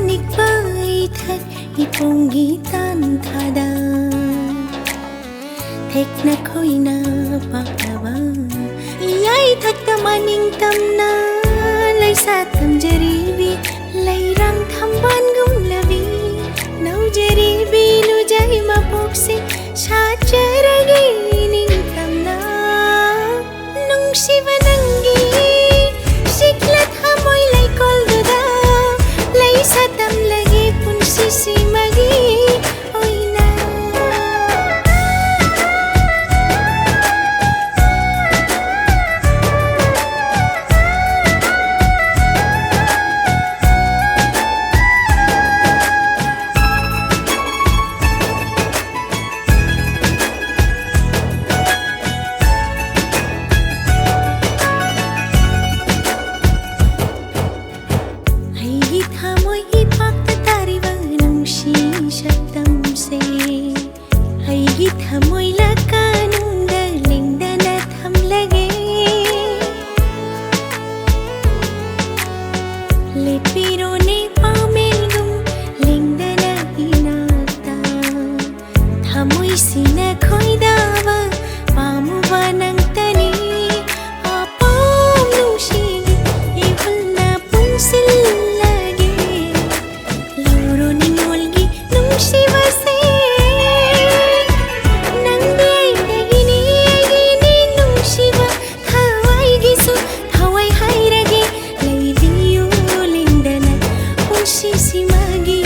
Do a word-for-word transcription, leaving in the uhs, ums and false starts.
ꯅꯤꯛꯄ ꯏꯊꯛ ꯏꯄꯣꯝꯒꯤ ꯇꯥꯟꯊꯥꯗ ꯊꯦꯛꯅ ꯈꯣꯏꯅ ꯄꯥꯛꯂꯕ ꯏꯌꯥꯏꯊꯛꯇ ꯃꯅꯤꯡ ꯇꯝꯅ ꯂꯩꯁꯥ ꯊꯝꯖꯔꯤꯕꯤ ꯂꯩꯔꯥꯡ ꯊꯝꯕꯥꯜꯒꯨꯝꯂꯕꯤ ꯅꯧꯖꯔꯤꯕꯤ ꯂꯨꯖꯩ ꯃꯄꯣꯛꯁꯤ ꯁꯥꯠꯆꯔꯒꯦ ꯅꯤꯡꯇꯝꯅ ꯅꯨꯡꯁꯤꯕ ꯅꯪꯒꯤ ꯁꯤꯛꯂ ꯊꯃꯣꯏ ꯂꯩꯀꯣꯜꯗꯨꯗ ꯂꯩ ꯁꯥꯇꯝꯂꯒꯦ ꯄꯨꯟꯁꯤꯁꯤꯃꯒꯤ ꯑꯣꯏꯅ꯫ ꯑꯩꯒꯤ ꯊꯃꯣꯏꯒꯤ ꯄꯥꯛꯇ ꯇꯥꯔꯤꯕ ꯅꯨꯡꯁꯤ ꯁꯛꯇꯝꯁꯦ ꯑꯩꯒꯤ ꯊꯃꯣꯏ ꯂꯀꯥꯅꯨꯡꯗ ꯂꯦꯡꯗꯅ ꯊꯝꯂꯒꯦ꯫ ꯂꯦꯞꯄꯤꯔꯣꯅꯦ ꯄꯥꯃꯦꯜꯒꯨꯝ ꯂꯦꯡꯗꯅ ꯏꯅꯥꯛꯇ꯫ ꯊꯃꯣꯏꯁꯤꯅ ꯈꯣꯏꯗꯥꯕ ꯄꯥꯝꯃꯨꯕ ꯅꯪꯇꯅꯤ꯫ ꯑꯄꯥꯝ ꯅꯨꯡꯁꯤꯒꯤ ꯏꯍꯨꯜꯅ ꯄꯨꯟꯁꯤꯜꯂꯒꯦ꯫ ꯂꯧꯔꯣ ꯅꯤꯡꯉꯣꯜꯒꯤ ꯅꯨꯡꯁꯤꯕꯁꯦ꯫ ꯅꯪꯗꯤ ꯑꯩꯒꯤꯅꯤ, ꯑꯩꯒꯤꯅꯤ ꯅꯨꯡꯁꯤꯕ ꯊꯋꯥꯏꯒꯤꯁꯨ ꯊꯋꯥꯏ ꯍꯥꯏꯔꯒꯦ꯫ ꯂꯩꯕꯤꯌꯨ ꯂꯦꯡꯗꯅ ꯄꯨꯟꯁꯤꯁꯤꯃꯒꯤ